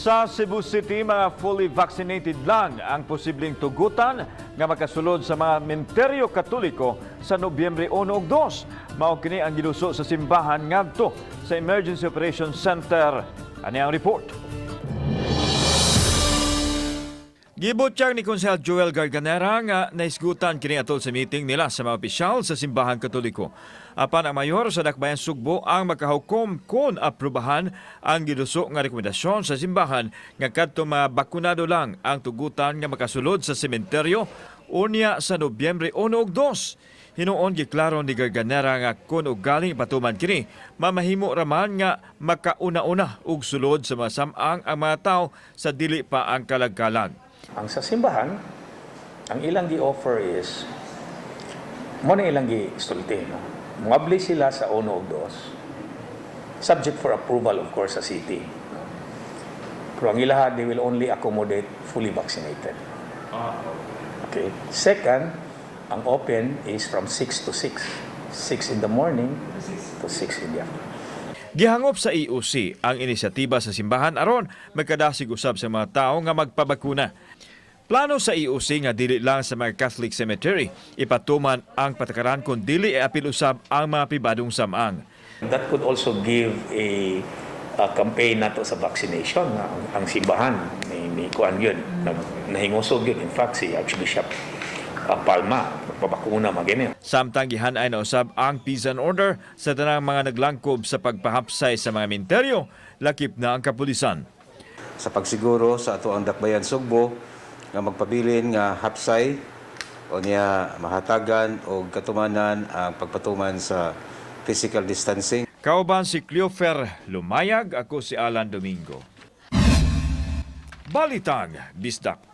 Sa Cebu City, mga fully vaccinated lang ang posibleng tugutan nga makasulod sa mga menteryo Katoliko sa Nobyembre 1 ug 2. Mao kini ang giduso sa simbahan ngadto sa Emergency Operations Center. Ani ang report. Gibutyag ni Konsehal Joel Garganera nga naisgutan kini atol sa meeting nila sa mga opisyal sa Simbahan Katoliko. Apan ang mayor sa Dakbayan Sugbo ang makahukom kung aprubahan ang giduso nga rekomendasyon sa simbahan nga kadto mga bakunado lang ang tugutan nga makasulod sa sementeryo unya sa Nobyembre 1 ug 2. Hinuon giklaro ni Garganera nga kung ugaling ipatuman kini, mamahimo raman nga makauna-una og sulod sa mga samang ang mga tao sa dili pa ang kalagkalag. Ang sa simbahan, ang ilang gi-offer is, mo na ilang gi-sulti, no? Muabli sila sa 1 ug 2. Subject for approval, of course, sa city. No? Pero ang ilaha, they will only accommodate fully vaccinated. Okay. Second, ang open is from 6 to 6. 6 in the morning to 6 in the afternoon. Gihangop sa EOC ang inisyatiba sa simbahan aron magkadasig usab sa mga tao nga magpabakuna. Plano sa EOC nga dili lang sa mga Catholic cemetery ipatuman ang patakaran kung dili iapil usab ang mga pribadong samang. That could also give a campaign nato sa vaccination na ang simbahan ni kuan yun, nahingusog yun. In fact, si Archbishop Palma, magpabakuna magini. Samtang gihanay na usab ang peace and order sa tanang mga naglangkob sa pagpahapsay sa mga minteryo, lakip na ang kapulisan. Sa pagsiguro sa ato ang Dakbayan Sugbo nga magpabilin nga hapsay o niya mahatagan o katumanan ang pagpatuman sa physical distancing. Kauban si Cleofer Lumayag, ako si Alan Domingo. Balitang Bisdak.